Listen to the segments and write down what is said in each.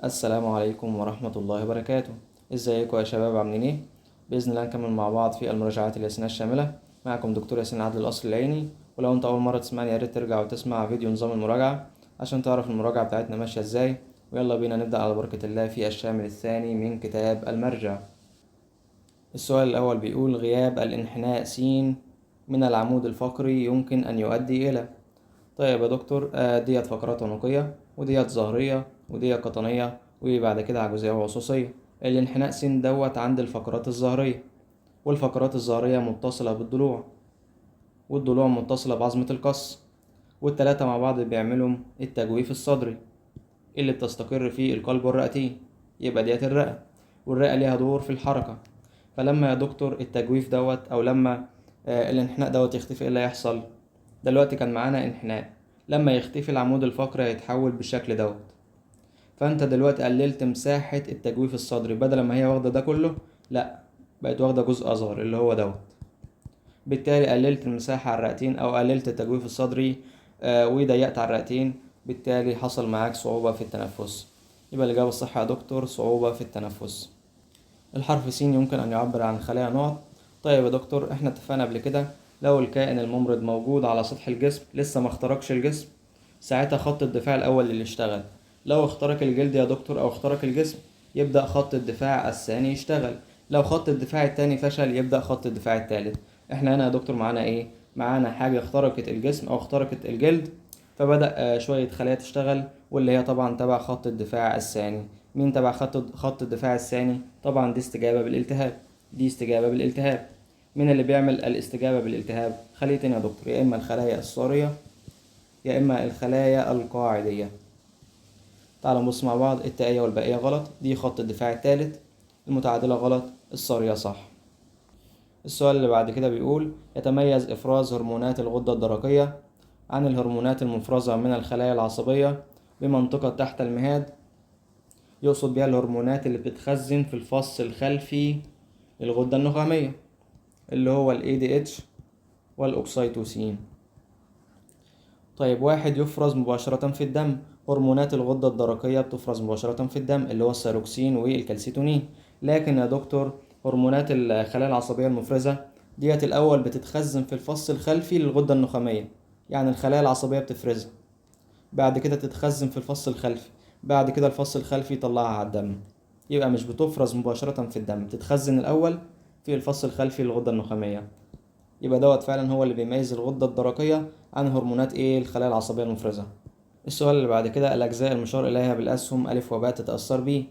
السلام عليكم ورحمة الله وبركاته. ازيكم يا شباب، عاملين ايه؟ بإذن الله نكمل مع بعض في المراجعات الياسينية الشاملة. معكم دكتور ياسين عادل القصر العيني. ولو انت اول مرة تسمعني يا ريت ترجع وتسمع فيديو نظام المراجعة عشان تعرف المراجعة بتاعتنا ماشية ازاي. ويلا بينا نبدأ على بركة الله في الشامل الثاني من كتاب المرجع. السؤال الأول بيقول: غياب الانحناء س من العمود الفقري يمكن أن يؤدي إلى. طيب يا دكتور، ديت فقرات عنقية، وديت ظهرية، وديت قطنية، وبعد كده عجوزية وعصوصية. الانحناء س دوت عند الفقرات الظهرية، والفقرات الظهرية متصلة بالضلوع، والضلوع متصلة بعظمة القص، والتلاتة مع بعض بيعملوا التجويف الصدري اللي بتستقر فيه القلب والرئتين. يبقى ديت الرئة، والرئة ليها دور في الحركة. فلما يا دكتور التجويف دوت أو لما الانحناء دوت يختفي، ايه اللي هيحصل؟ دلوقتي كان معانا انحناء، لما يختفي العمود الفقري هيتحول بالشكل دوت. فانت دلوقتي قللت مساحة التجويف الصدري، بدل ما هي واخدة ده كله، لا بقت واخدة جزء أصغر اللي هو دوت. بالتالي قللت المساحة على الرئتين أو قللت التجويف الصدري، وضيقت على الرئتين، بالتالي حصل معاك صعوبة في التنفس. يبقى الإجابة الصح يا دكتور صعوبة في التنفس. الحرف س يمكن أن يعبر عن خلايا نقط. طيب يا دكتور، احنا اتفقنا قبل كده لو الكائن الممرض موجود على سطح الجسم لسه ما اخترقش الجسم، ساعتها خط الدفاع الأول اللي اشتغل. لو اخترق الجلد يا دكتور أو اخترق الجسم، يبدأ خط الدفاع الثاني يشتغل. لو خط الدفاع الثاني فشل، يبدأ خط الدفاع الثالث. احنا هنا يا دكتور معانا ايه؟ معانا حاجة اخترقت الجسم أو اخترقت الجلد، فبدأ شوية خلايا تشتغل، واللي هي طبعا تبع خط الدفاع الثاني. مين تبع خط الدفاع الثاني؟ طبعا دي استجابة بالالتهاب، دي استجابة بالالتهاب. مين اللي بيعمل الاستجابة بالالتهاب؟ خليتين يا دكتور، يا إما الخلايا الصارية يا إما الخلايا القاعدية. تعالوا نبص مع بعض. التائية والبائية غلط، دي خط الدفاع الثالث، المتعادلة غلط، الصارية صح. السؤال اللي بعد كده بيقول: يتميز إفراز هرمونات الغدة الدرقية عن الهرمونات المفرزة من الخلايا العصبية بمنطقة تحت المهاد. يقصد بها الهرمونات اللي بتتخزن في الفص الخلفي للغدة النخامية اللي هو ال ADH والأوكسيتوسين. طيب واحد يفرز مباشرة في الدم، هرمونات الغدة الدرقية بتفرز مباشرة في الدم اللي هو الثيروكسين والكالسيتونين. لكن يا دكتور هرمونات الخلايا العصبية المفرزة ديت الأول بتتخزن في الفص الخلفي للغدة النخامية، يعني الخلايا العصبية بتفرزها، بعد كده تتخزن في الفص الخلفي، بعد كده الفص الخلفي يطلعها على الدم. يبقى مش بتفرز مباشرة في الدم، بتتخزن الأول في الفص الخلفي للغدة النخامية. يبقى دوت فعلا هو اللي بيميز الغدة الدرقية عن هرمونات ايه؟ الخلايا العصبية المفرزة. السؤال اللي بعد كده: الأجزاء المشار إليها بالأسهم ألف وباء تتأثر بيه.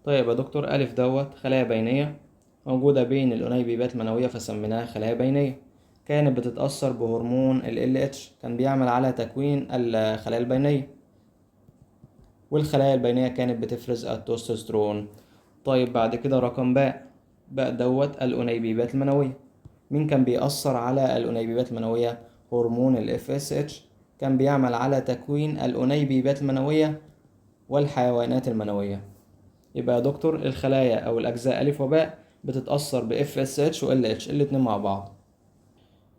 طيب يا دكتور، ألف دوت خلايا بينية موجودة بين الأنيبيبات المنوية فسميناها خلايا بينية، كانت بتتأثر بهرمون ال LH، كان بيعمل على تكوين الخلايا البينية، والخلايا البينية كانت بتفرز التستوستيرون. طيب بعد كده رقم باء، باء دوت الأنيبيبات المنوية. مين كان بيأثر على الأنيبيبات المنوية؟ هرمون ال FSH، كان بيعمل على تكوين الأنيبيبات المنوية والحيوانات المنوية. يبقى يا دكتور الخلايا أو الأجزاء ألف وباء بتتأثر ب FSH و LH الاتنين مع بعض.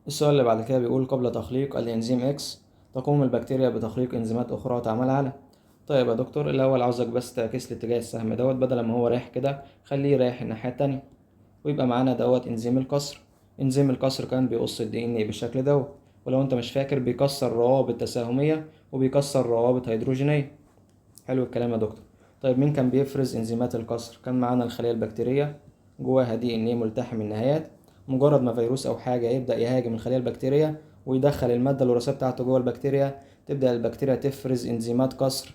السؤال اللي بعد كده بيقول: قبل تخليق الإنزيم X تقوم البكتيريا بتخليق إنزيمات أخرى تعمل على. طيب يا دكتور، الأول عاوزك بس تعكس لي اتجاه السهم دوت، بدل ما هو رايح كده خليه رايح الناحية التانية، ويبقى معانا دوت إنزيم الكسر. إنزيم الكسر كان بيقص ال DNA بالشكل دوت، ولو انت مش فاكر بيكسر روابط تساهمية وبيكسر روابط هيدروجينية. حلو الكلام يا دكتور. طيب مين كان بيفرز انزيمات الكسر؟ كان معانا الخلية البكتيرية جواها DNA ملتحم النهايات، مجرد ما فيروس او حاجة يبدأ يهاجم الخلية البكتيرية ويدخل المادة الوراثية بتاعته جوه البكتيريا، تبدأ البكتيريا تفرز انزيمات كسر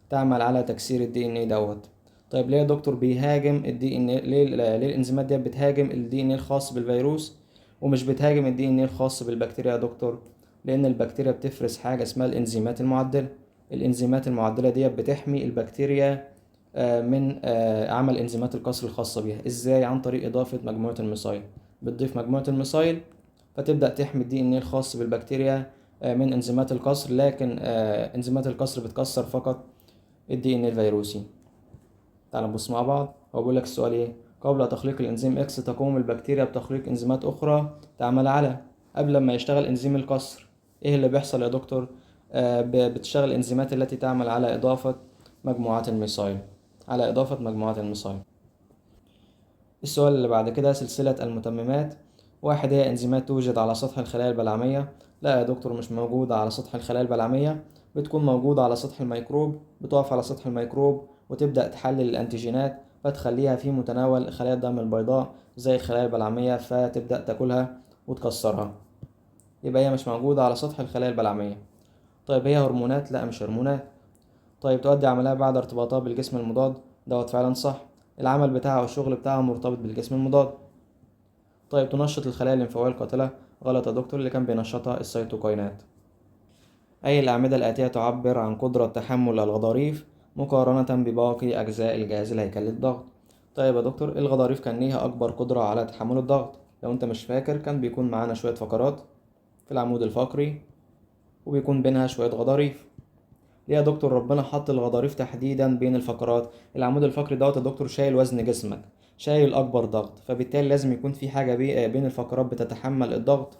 تعمل على تكسير ال DNA دوت. طيب ليه يا دكتور بيهاجم ال DNA؟ ليه الانزيمات دي بتهاجم ال DNA الخاص بالفيروس ومش بتهاجم ال DNA الخاص بالبكتيريا يا دكتور؟ لان البكتيريا بتفرز حاجة اسمها الانزيمات المعدلة. الانزيمات المعدلة دي بتحمي البكتيريا من عمل انزيمات الكسر الخاصة بيها. ازاي؟ عن طريق اضافة مجموعة الميثايل. بتضيف مجموعة الميثايل فتبدأ تحمي ال DNA الخاص بالبكتيريا من انزيمات الكسر، لكن انزيمات الكسر بتكسر فقط ال DNA الفيروسي. تعال نبص مع بعض. هو بيقول لك السؤال ايه؟ قبل تخليق الانزيم X تقوم البكتيريا بتخليق انزيمات اخرى تعمل على. قبل ما يشتغل انزيم الكسر ايه اللي بيحصل يا دكتور؟ بتشتغل الانزيمات التي تعمل على اضافة مجموعات الميثايل. على إضافة مجموعة الميثايل. السؤال اللي بعد كده سلسلة المتممات. واحد هي إنزيمات توجد على سطح الخلايا البلعمية. لا يا دكتور مش موجودة على سطح الخلايا البلعمية، بتكون موجودة على سطح الميكروب، بتقف على سطح الميكروب وتبدأ تحلل الأنتيجينات فتخليها في متناول خلايا الدم البيضاء زي الخلايا البلعمية، فتبدأ تاكلها وتكسرها. يبقى هي مش موجودة على سطح الخلايا البلعمية. طيب هي هرمونات؟ لا مش هرمونات. طيب تؤدي عملها بعد ارتباطها بالجسم المضاد؟ دوت فعلا صح، العمل بتاعها والشغل بتاعها مرتبط بالجسم المضاد. طيب تنشط الخلايا الليمفاوية القاتلة؟ غلط يا دكتور، اللي كان بينشطها السيتوكاينات. أي الأعمدة الآتية تعبر عن قدرة تحمل الغضاريف مقارنة بباقي أجزاء الجهاز الهيكلي للضغط؟ طيب يا دكتور الغضاريف كان ليها أكبر قدرة على تحمل الضغط. لو أنت مش فاكر كان بيكون معانا شوية فقرات في العمود الفقري وبيكون بينها شوية غضاريف. ليه يا دكتور ربنا حط الغضاريف تحديدا بين الفقرات؟ العمود الفقري دوت يا دكتور شايل وزن جسمك، شايل أكبر ضغط، فبالتالي لازم يكون في حاجة بين الفقرات بتتحمل الضغط،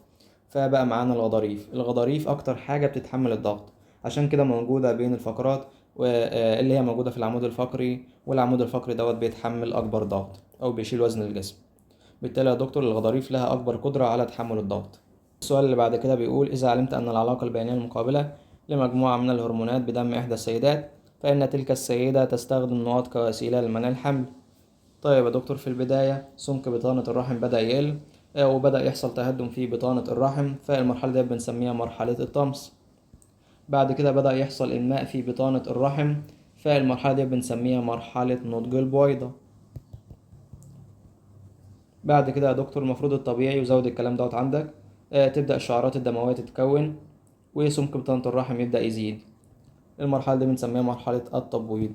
فبقى معانا الغضاريف. الغضاريف أكتر حاجة بتتحمل الضغط، عشان كده موجودة بين الفقرات اللي هي موجودة في العمود الفقري، والعمود الفقري دوت بيتحمل أكبر ضغط أو بيشيل وزن الجسم. بالتالي يا دكتور الغضاريف لها أكبر قدرة على تحمل الضغط. السؤال اللي بعد كده بيقول إذا علمت أن العلاقة البينية المقابلة لمجموعة من الهرمونات بدم إحدى السيدات فإن تلك السيدة تستخدم نقاط كوسيلة لمنع الحمل. طيب يا دكتور في البداية سمك بطانة الرحم بدأ يقل، وبدأ يحصل تهدم في بطانة الرحم، فالمرحلة دي بنسميها مرحلة الطمس. بعد كده بدأ يحصل إنماء في بطانة الرحم، فالمرحلة دي بنسميها مرحلة نضج البويضة. بعد كده يا دكتور المفروض الطبيعي، وزود الكلام دوت عندك، تبدأ الشعرات الدموية تتكون وسمك بطانة الرحم يبدأ يزيد. المرحلة دي بنسميها مرحلة التبويض.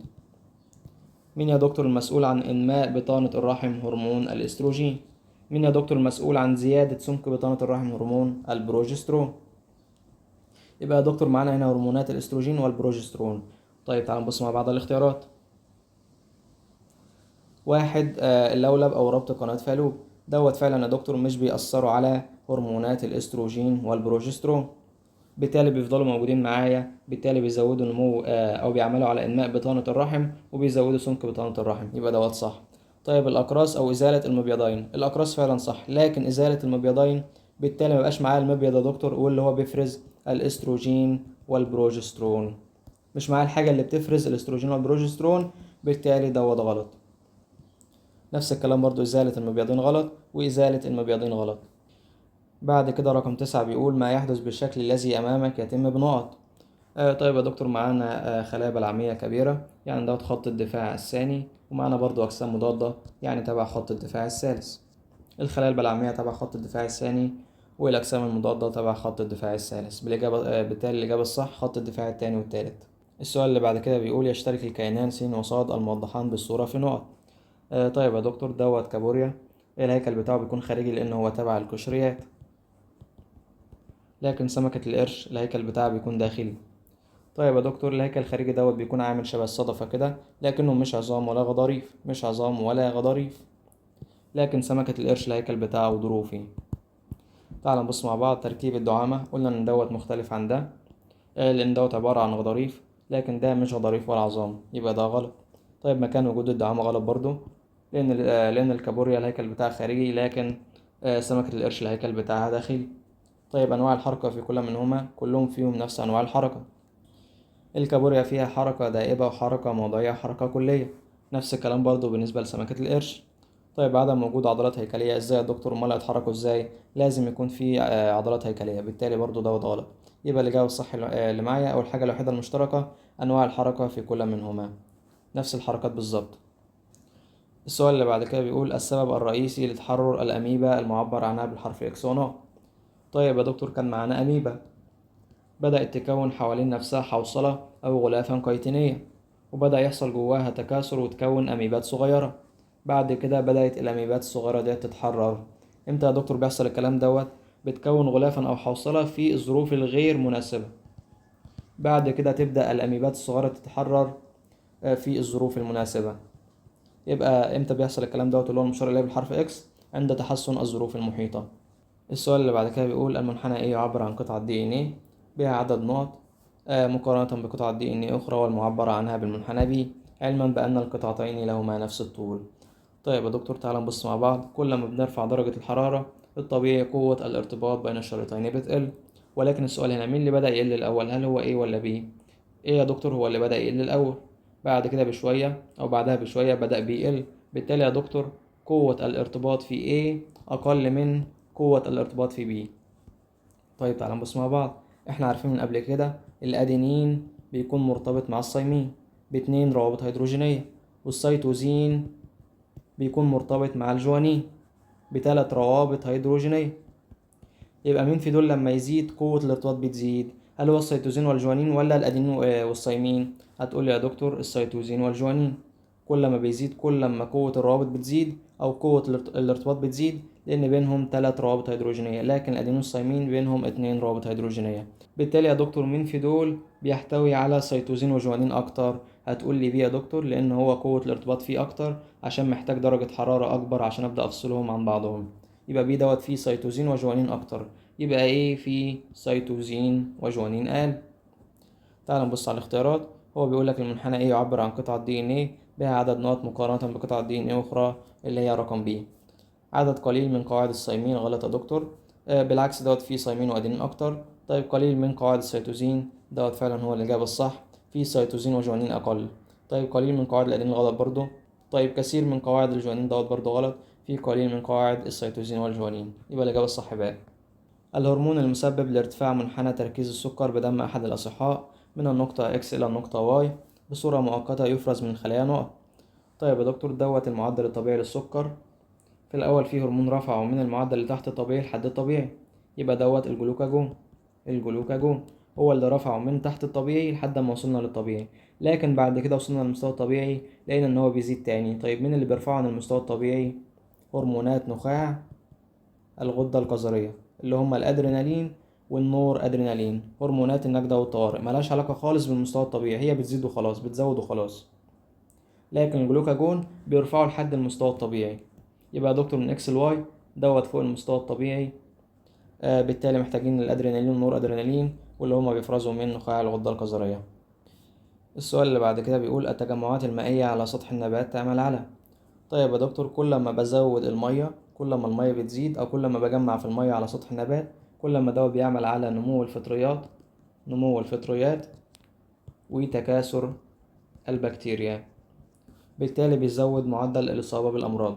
مين يا دكتور المسؤول عن إنماء بطانة الرحم؟ هرمون الاستروجين. مين يا دكتور المسؤول عن زيادة سمك بطانة الرحم؟ هرمون البروجسترون. يبقى يا دكتور معانا هنا هرمونات الاستروجين والبروجسترون. طيب تعالوا نبص مع بعض الاختيارات. واحد اللولب أو ربط قناة فالوب، دوت فعلا يا دكتور مش بيأثروا على هرمونات الاستروجين والبروجسترون، بالتالي بيفضلوا موجودين معايا، بالتالي بيزودوا نمو او بيعملوا على انماء بطانة الرحم وبيزودوا سمك بطانة الرحم، يبقى دوت صح. طيب الاقراص او ازالة المبيضين، الاقراص فعلا صح، لكن ازالة المبيضين بالتالي مبقاش معايا المبيض يا دكتور واللي هو بيفرز الاستروجين والبروجسترون، مش معايا الحاجة اللي بتفرز الاستروجين والبروجسترون، بالتالي دوت غلط. نفس الكلام برضو ازالة المبيضين غلط وازالة المبيضين غلط. بعد كده رقم 9 بيقول ما يحدث بالشكل الذي أمامك يتم بنقط. طيب يا دكتور معانا خلايا بلعمية كبيرة، يعني دوت خط الدفاع الثاني، ومعانا برضو أجسام مضادة يعني تبع خط الدفاع الثالث. الخلايا البلعمية تبع خط الدفاع الثاني والأجسام المضادة تبع خط الدفاع الثالث، بالإجابة بالتالي الإجابة الصح خط الدفاع الثاني والثالث. السؤال اللي بعد كده بيقول يشترك الكائنان س وصاد الموضحان بالصورة في نقط. طيب يا دكتور دوت كابوريا، الهيكل بتاعه بيكون خارجي لأنه هو تبع القشريات، لكن سمكة القرش الهيكل بتاعها بيكون داخلي. طيب يا دكتور الهيكل الخارجي دوت بيكون عامل شبه الصدفة كده، لكنه مش عظام ولا غضاريف، مش عظام ولا غضاريف، لكن سمكة القرش الهيكل بتاعه ظروفي. تعال نبص مع بعض تركيب الدعامة. قلنا إن دوت مختلف عن ده لأن دوت عبارة عن غضاريف، لكن ده مش غضاريف ولا عظام، يبقى ده غلط. طيب مكان وجود الدعامة غلط برضو، لأن الكابوريا الهيكل بتاعها خارجي، لكن سمكة القرش الهيكل بتاعها داخلي. طيب أنواع الحركة في كل منهما كلهم فيهم نفس أنواع الحركة. الكابوريا فيها حركة دائبة وحركة موضعية وحركة كلية، نفس الكلام برضو بالنسبة لسمكة القرش. طيب عدم وجود عضلات هيكلية، ازاي يا دكتور امال هيتحركوا ازاي؟ لازم يكون في عضلات هيكلية، بالتالي برضو دوت غلط. يبقى الإجابة الصح اللي معايا أو الحاجة الوحيدة المشتركة أنواع الحركة في كل منهما، نفس الحركات بالظبط. السؤال اللي بعد كده بيقول السبب الرئيسي لتحرر الأميبا المعبر عنها بالحرف X ونقط. طيب يا دكتور كان معانا أميبا بدأت تكون حوالين نفسها حوصلة أو غلافا كيتينية، وبدأ يحصل جواها تكاثر وتكون أميبات صغيرة. بعد كده بدأت الأميبات الصغيرة دي تتحرر. امتى يا دكتور بيحصل الكلام دوت؟ بتكون غلافا أو حوصلة في الظروف الغير مناسبة. بعد كده تبدأ الأميبات الصغيرة تتحرر في الظروف المناسبة. يبقى امتى بيحصل الكلام دوت اللي هو المشار إليه بالحرف X؟ عند تحسن الظروف المحيطة. السؤال اللي بعد كده بيقول المنحنى A يعبر عن قطعة DNA بها عدد نقط مقارنة بقطعة DNA أخرى والمعبر عنها بالمنحنى B. علما بأن القطعتين لهما نفس الطول. طيب يا دكتور تعالى نبص مع بعض. كل ما بنرفع درجة الحرارة الطبيعي قوة الارتباط بين الشريطين بتقل، ولكن السؤال هنا مين اللي بدأ يقل الأول؟ هل هو A ولا B؟ A يا دكتور هو اللي بدأ يقل الأول، بعد كده بشوية أو بعدها بشوية بدأ B يقل. بالتالي يا دكتور قوة الارتباط في A أقل من قوة الارتباط في B. طيب تعالى نبص مع بعض. احنا عارفين من قبل كده الأدينين بيكون مرتبط مع الثايمين باتنين روابط هيدروجينية، والسيتوزين بيكون مرتبط مع الجوانين بتلات روابط هيدروجينية. يبقى مين في دول لما يزيد قوة الارتباط بتزيد؟ هل هو السيتوزين والجوانين ولا الأدينين والثايمين؟ هتقول لي يا دكتور السيتوزين والجوانين. كل ما بيزيد كل ما قوة الروابط بتزيد أو قوة الارتباط بتزيد، لأن بينهم 3 روابط هيدروجينية، لكن الأدينين والثايمين بينهم 2 روابط هيدروجينية. بالتالي يا دكتور مين في دول بيحتوي على سيتوزين وجوانين أكتر؟ هتقول لي B يا دكتور، لأن هو قوة الارتباط فيه أكتر عشان محتاج درجة حرارة أكبر عشان أبدأ أفصلهم عن بعضهم. يبقى B دوت فيه سيتوزين وجوانين أكتر، يبقى A فيه سيتوزين وجوانين أقل. تعال نبص على الاختيارات. هو بيقول لك المنحنى A يعبر عن قطعة DNA بها عدد نقط مقارنة بقطعة DNA أخرى اللي هي رقم B. عدد قليل من قواعد الثايمين، غلط يا دكتور، بالعكس دوت فيه ثايمين وأدينين أكتر. طيب قليل من قواعد السيتوزين، دوت فعلا هو الإجابة الصح، فيه سيتوزين وجوانين أقل. طيب قليل من قواعد الأدينين غلط برضو. طيب كثير من قواعد الجوانين دوت برضو غلط، فيه قليل من قواعد السيتوزين والجوانين، يبقى الإجابة الصح باء. الهرمون المسبب لارتفاع منحنى تركيز السكر بدم أحد الأصحاء من النقطة X إلى النقطة Y بصورة مؤقتة يفرز من خلايا نقط. طيب يا دكتور دوت المعدل الطبيعي للسكر، في الأول فيه هرمون رفعه من المعدل اللي تحت الطبيعي لحد الطبيعي، يبقى دوت الجلوكاجون. الجلوكاجون هو اللي رفعه من تحت الطبيعي لحد ما وصلنا للطبيعي، لكن بعد كده وصلنا للمستوى الطبيعي لقينا إن هو بيزيد تاني. طيب مين اللي بيرفعه عن المستوى الطبيعي؟ هرمونات نخاع الغدة الكظرية اللي هما الأدرينالين والنور أدرينالين، هرمونات النجدة والطوارئ، ملهاش علاقة خالص بالمستوى الطبيعي، هي بتزيد وخلاص، بتزود وخلاص. لكن الجلوكاجون بيرفعه لحد المستوى الطبيعي، يبقى يا دكتور من X ل Y دوت فوق المستوى الطبيعي، بالتالي محتاجين الأدرينالين والنور أدرينالين واللي هما بيفرزوا من نخاع الغدة الكظرية. السؤال اللي بعد كده بيقول التجمعات المائية على سطح النبات تعمل على. طيب يا دكتور كل ما بزود المية، كل ما المية بتزيد أو كل ما بجمع في المية على سطح النبات، كل ما دوت بيعمل على نمو الفطريات، نمو الفطريات وتكاثر البكتيريا، بالتالي بيزود معدل الإصابة بالأمراض.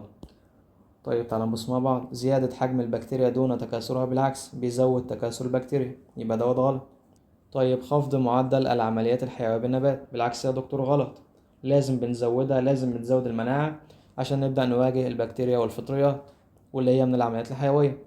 طيب تعالى نبص مع بعض. زيادة حجم البكتيريا دون تكاثرها، بالعكس بيزود تكاثر البكتيريا، يبقى دوت غلط. طيب خفض معدل العمليات الحيوية بالنبات، بالعكس يا دكتور غلط، لازم بنزودها، لازم بنزود المناعة عشان نبدأ نواجه البكتيريا والفطريات واللي هي من العمليات الحيوية.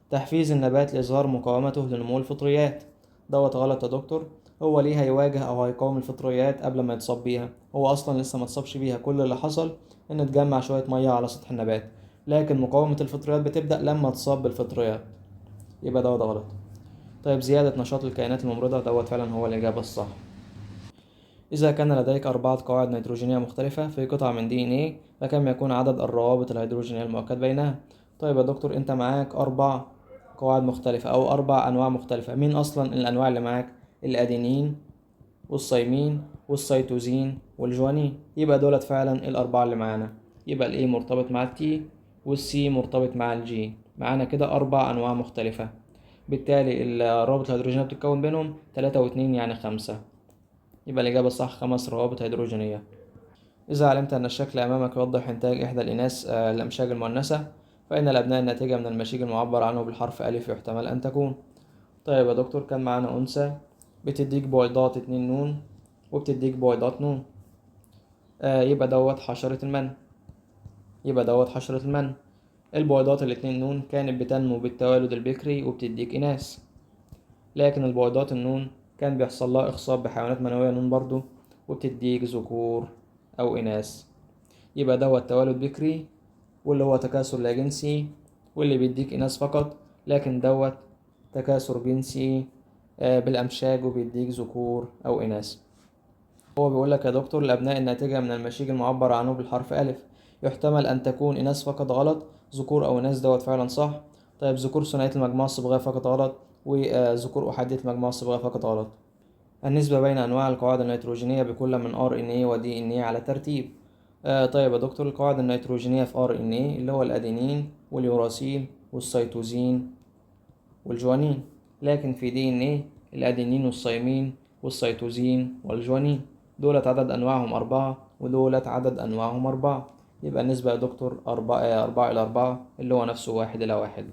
تحفيز النبات لإظهار مقاومته لنمو الفطريات، دوت غلط يا دكتور. هو ليه هيواجه أو هيقاوم الفطريات قبل ما يتصاب بيها؟ هو أصلا لسه ما اتصابش بيها، كل اللي حصل إن اتجمع شوية مية على سطح النبات، لكن مقاومة الفطريات بتبدأ لما تصاب بالفطريات، يبقى دوت غلط. طيب زيادة نشاط الكائنات الممرضة، دوت فعلا هو الإجابة الصح. إذا كان لديك 4 قواعد نيتروجينية مختلفة في قطعة من DNA، فكم يكون عدد الروابط الهيدروجينية المؤكد بينها؟ طيب يا دكتور أنت معاك 4 قواعد مختلفة أو 4 أنواع مختلفة، مين أصلا الأنواع اللي معاك؟ الأدينين والثايمين والسيتوزين والجوانين، يبقى دولت فعلا ال4 اللي معانا. يبقى ال A مرتبط مع ال T وال C مرتبط مع ال G، معانا كده 4 أنواع مختلفة، بالتالي الروابط الهيدروجينية بتتكون بينهم 3 و2 يعني 5، يبقى الإجابة الصح 5 روابط هيدروجينية. إذا علمت أن الشكل أمامك يوضح إنتاج إحدى الإناث الأمشاج المؤنثة، فإن الأبناء الناتجة من المشيج المعبر عنه بالحرف ألف يحتمل أن تكون. طيب يا دكتور كان معانا أنثى بتديك بويضات 2 نون وبتديك بويضات نون، يبقى دوت حشرة المن، يبقى دوت حشرة المن. البويضات الاتنين نون كانت بتنمو بالتوالد البكري وبتديك إناث، لكن البويضات النون كان بيحصل لها إخصاب بحيوانات منوية نون برضو وبتديك ذكور أو إناث، يبقى دوت توالد بكري واللي هو تكاثر لا جنسي واللي بيديك إناث فقط، لكن دوت تكاثر جنسي بالأمشاج وبيديك ذكور أو إناث. هو بيقول لك يا دكتور الأبناء الناتجة من المشيج المعبر عنه بالحرف ألف يحتمل أن تكون إناث فقط غلط، ذكور أو إناث دوت فعلا صح. طيب ذكور ثنائية المجموعة الصبغية فقط غلط، وذكور أحادية المجموعة الصبغية فقط غلط. النسبة بين أنواع القواعد النيتروجينية بكل من RNA و DNA على ترتيب. طيب يا دكتور، القواعد النيتروجينية في RNA اللي هو الأدينين واليوراسيل والسيتوزين والجوانين، لكن في DNA الأدينين والثايمين والسيتوزين والجوانين، دولت عدد أنواعهم 4 ودولت عدد أنواعهم 4، يبقى النسبة يا دكتور 4 إلى 4 اللي هو نفسه 1 إلى 1.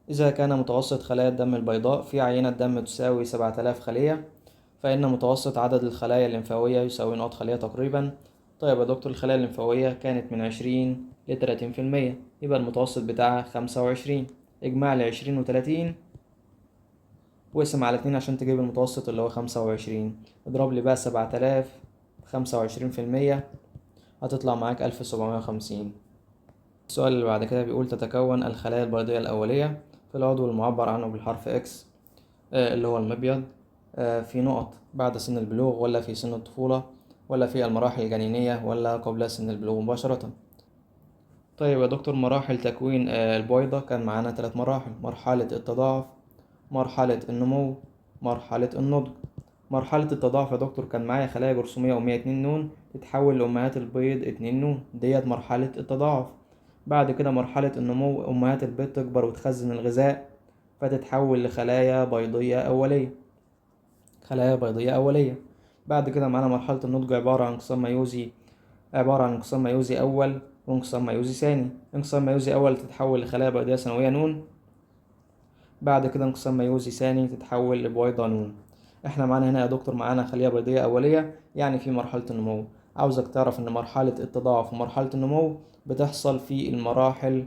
إذا كان متوسط خلايا الدم البيضاء في عينة دم تساوي 7000 خلية، فإن متوسط عدد الخلايا الليمفاوية يساوي نقط خلية تقريبا. طيب يا دكتور، الخلايا الليمفاوية كانت من 20 ل 30%، يبقى المتوسط بتاعها 25، اجمع لي 20 وتلاتين واقسم على 2 عشان تجيب المتوسط اللي هو 25، اضرب لي بقى 7000 25%، هتطلع معاك 1750. السؤال اللي بعد كده بيقول تتكون الخلايا البيضية الأولية في العضو المعبر عنه بالحرف X، اللي هو المبيض، في نقط بعد سن البلوغ ولا في سن الطفولة ولا في المراحل الجنينية ولا قبل سن البلوغ مباشرة. طيب يا دكتور، مراحل تكوين البويضة كان معانا 3 مراحل: مرحلة التضاعف، مرحلة النمو، مرحلة النضج. مرحلة التضاعف يا دكتور كان معايا خلايا جرثومية أمية 2 نون تتحول لأمهات البيض 2 نون، ديت مرحلة التضاعف. بعد كده مرحلة النمو، أمهات البيض تكبر وتخزن الغذاء فتتحول لخلايا بيضية أولية، خلايا بيضية أولية. بعد كده معانا مرحلة النضج عبارة عن انقسام ميوزي، عبارة عن انقسام ميوزي أول وانقسام ميوزي ثاني. انقسام ميوزي أول تتحول لخلايا بيضية ثانوية نون، بعد كده انقسام ميوزي ثاني تتحول لبويضة نون. احنا معانا هنا يا دكتور معانا خلية بيضية أولية يعني في مرحلة النمو. عاوزك تعرف إن مرحلة التضاعف ومرحلة النمو بتحصل في المراحل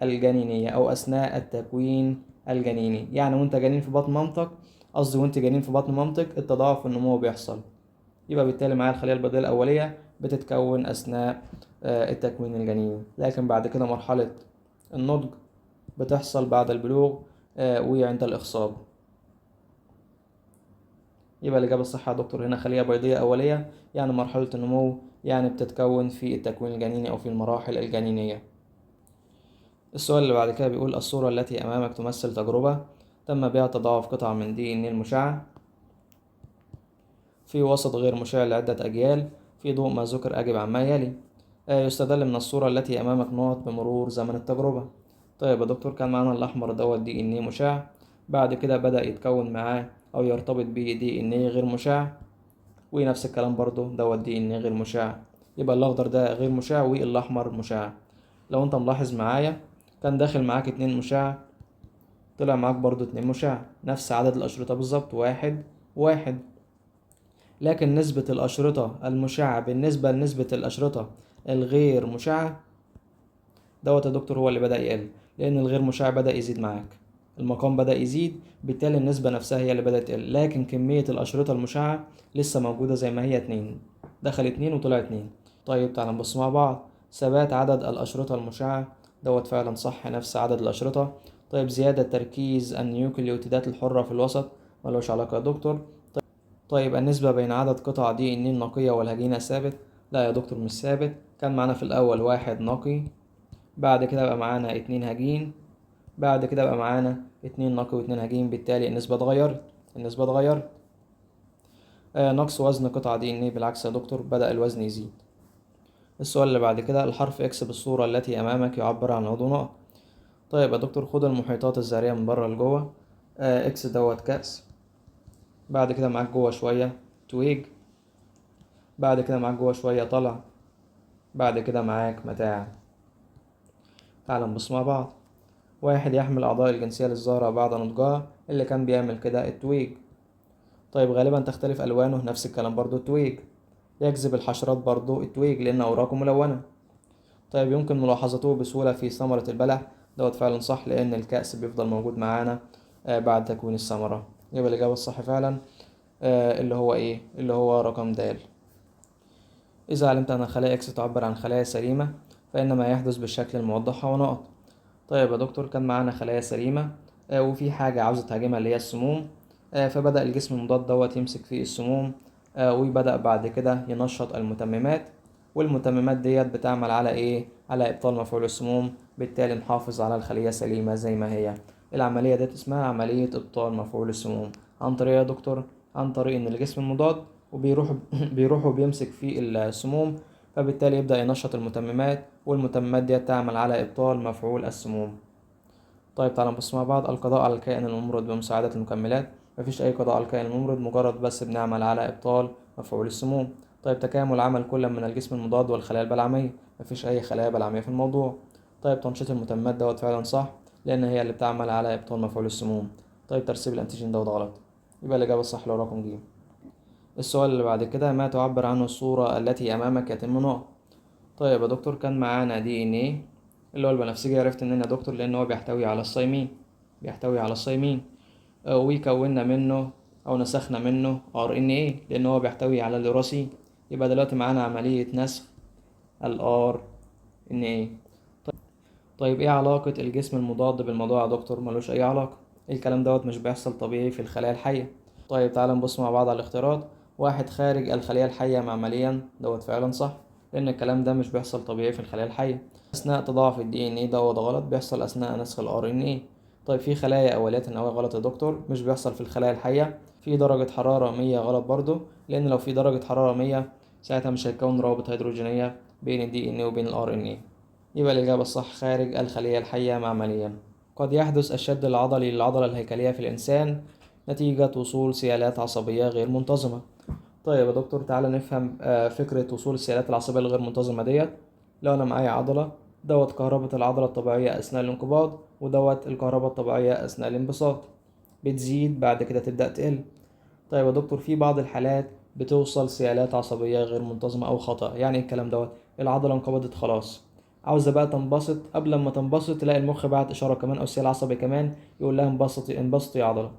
الجنينية أو أثناء التكوين الجنيني، يعني وأنت جنين في بطن مامتك، قصدي وأنت جنين في بطن مامتك التضاعف والنمو بيحصل. يبقى بالتالي معايا الخلية البيضية الأولية بتتكون أثناء التكوين الجنيني، لكن بعد كده مرحلة النضج بتحصل بعد البلوغ وعند الإخصاب. يبقى الإجابة الصح يا دكتور هنا خلية بيضية أولية يعني مرحلة النمو، يعني بتتكون في التكوين الجنيني أو في المراحل الجنينية. السؤال اللي بعد كده بيقول الصورة التي أمامك تمثل تجربة تم بها تضاعف قطعة من دي إن المشعة في وسط غير مشع لعدة أجيال في ضوء ما ذكر، أجب عما يلي. يستدل من الصورة التي أمامك نقط بمرور زمن التجربة. طيب يا دكتور، كان معانا الأحمر دوت دي إن مشع، بعد كده بدأ يتكون معاه أو يرتبط بيه دي إن غير مشع، ونفس الكلام برضو دوت دي إن غير مشع، يبقى الأخضر ده غير مشع والأحمر مشع. لو أنت ملاحظ معايا كان داخل معاك 2 مشع، طلع معاك برضو 2 مشع، نفس عدد الأشرطة بالظبط 1 1، لكن نسبة الأشرطة المشعة بالنسبة لنسبة الأشرطة الغير مشعة دوت يا دكتور هو اللي بدأ يقل، لأن الغير مشع بدأ يزيد معاك، المقام بدأ يزيد، بالتالي النسبة نفسها هي اللي بدأت تقل، لكن كمية الأشرطة المشعة لسه موجودة زي ما هي 2، دخل 2 وطلع 2. طيب تعالى نبص مع بعض. ثبات عدد الأشرطة المشعة دوت فعلا صح، نفس عدد الأشرطة. طيب زيادة تركيز النيوكليوتيدات الحرة في الوسط ملوش علاقة يا دكتور. طيب النسبة بين عدد قطع دي إن النقية والهجينة ثابت؟ لا يا دكتور مش ثابت، كان معانا في الأول 1 نقي، بعد كده بقى معانا 2 هجين، بعد كده بقى معانا 2 نقي و2 هجين، بالتالي النسبة اتغيرت، النسبة اتغيرت. نقص وزن قطعة دي إن بالعكس يا دكتور بدأ الوزن يزيد. السؤال اللي بعد كده الحرف إكس بالصورة التي أمامك يعبر عن عضو نقط. طيب يا دكتور خد المحيطات الذرية من بره لجوه، إكس دوت كأس، بعد كده معاك جوه شوية تويج، بعد كده معاك جوه شوية طلع، بعد كده معاك متاع. تعال نبص مع بعض. 1 يحمل أعضاء الجنسية للزهرة بعد نضجها، اللي كان بيعمل كده التويج. طيب غالبا تختلف ألوانه، نفس الكلام برضو التويج. يجذب الحشرات برضو التويج لأن أوراقه ملونة. طيب يمكن ملاحظته بسهولة في ثمرة البلح، دوت فعلا صح لأن الكأس بيفضل موجود معانا بعد تكوين الثمرة. يبقى الإجابة الصح فعلا اللي هو إيه؟ اللي هو رقم د. إذا علمت أن الخلايا إكس تعبر عن خلايا سليمة فإن ما يحدث بالشكل الموضح هو نقط. طيب يا دكتور كان معانا خلايا سليمة وفي حاجة عاوزة تهاجمها اللي هي السموم، فبدأ الجسم المضاد دوت يمسك فيه السموم، وبدأ بعد كده ينشط المتممات، والمتممات ديت بتعمل على إيه؟ على إبطال مفعول السموم، بالتالي نحافظ على الخلية سليمة زي ما هي. العملية ديت اسمها عملية إبطال مفعول السموم عن طريق يا دكتور، عن طريق ان الجسم المضاد وبيروح بيروح وبيمسك في السموم، فبالتالي يبدأ ينشط المتممات، والمتممات دي تعمل على إبطال مفعول السموم. طيب تعالى نبص مع بعض. القضاء على الكائن الممرض بمساعدة المكملات، مفيش أي قضاء على الكائن الممرض، مجرد بس بنعمل على إبطال مفعول السموم. طيب تكامل عمل كل من الجسم المضاد والخلايا البلعمية، مفيش أي خلايا بلعمية في الموضوع. طيب تنشيط المتممات دوت فعلا صح، لأن هي اللي بتعمل على إبطال مفعول السموم. طيب ترسيب الأنتيجين دوت غلط، يبقى الإجابة الصح لو رقم ج. السؤال اللي بعد كده، ما تعبر عنه الصورة التي أمامك يتم نقط. طيب يا دكتور كان معانا DNA اللي هو البنفسجي، عرفت منين يا دكتور؟ لأن هو بيحتوي على الثايمين، بيحتوي على الثايمين، وكونا منه أو نسخنا منه RNA لأن هو بيحتوي على اليوراسيل. يبقى دلوقتي معانا عملية نسخ ال RNA. طيب إيه علاقة الجسم المضاد بالموضوع يا دكتور؟ ملوش أي علاقة، الكلام دوت مش بيحصل طبيعي في الخلايا الحية. طيب تعالى نبص مع بعض على الاختيارات. واحد خارج الخلية الحية معمليا، دوت فعلا صح، لأن الكلام ده مش بيحصل طبيعي في الخلايا الحية. أثناء تضاعف ال DNA دوت غلط، بيحصل أثناء نسخ ال RNA. طيب في خلايا أولية النواة غلط يا دكتور، مش بيحصل في الخلايا الحية. في درجة حرارة 100 غلط برضو، لأن لو في درجة حرارة 100 ساعتها مش هيكون روابط هيدروجينية بين ال DNA وبين ال RNA. يبقى الإجابة الصح خارج الخلية الحية معمليا. قد يحدث الشد العضلي للعضلة الهيكلية في الإنسان نتيجة وصول سيالات عصبية غير منتظمة. طيب يا دكتور تعالى نفهم فكرة وصول السيالات العصبية الغير منتظمة ديت. لو أنا معايا عضلة، دوت كهربة العضلة الطبيعية أثناء الانقباض، ودوت الكهرباء الطبيعية أثناء الانبساط، بتزيد بعد كده تبدأ تقل. طيب يا دكتور في بعض الحالات بتوصل سيالات عصبية غير منتظمة أو خطأ. يعني الكلام دوت العضلة انقبضت خلاص، عاوزة بقى تنبسط، قبل ما تنبسط تلاقي المخ بعت إشارة كمان أو سيال عصبي كمان يقول لها انبسطي انبسطي يا عضلة،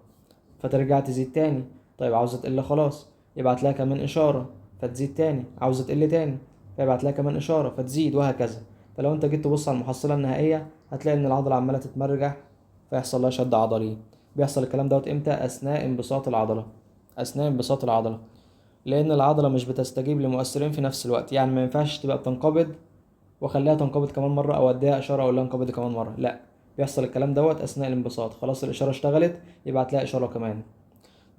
فترجع تزيد تاني. طيب عاوزة تقل خلاص، يبعت لها كمان إشارة فتزيد تاني، عاوزة تقل تاني فيبعت لها كمان إشارة فتزيد، وهكذا. فلو أنت جيت تبص على المحصلة النهائية هتلاقي إن العضلة عمالة تتمرجح فيحصل لها شد عضلي. بيحصل الكلام دوت إمتى؟ أثناء انبساط العضلة، أثناء انبساط العضلة، لأن العضلة مش بتستجيب لمؤثرين في نفس الوقت. يعني ما ينفعش تبقى بتنقبض واخليها تنقبض كمان مرة أو أديها إشارة أقول لها انقبضي كمان مرة، لا، بيحصل الكلام دوت أثناء الانبساط. خلاص الإشارة اشتغلت يبعت لها إشارة كمان.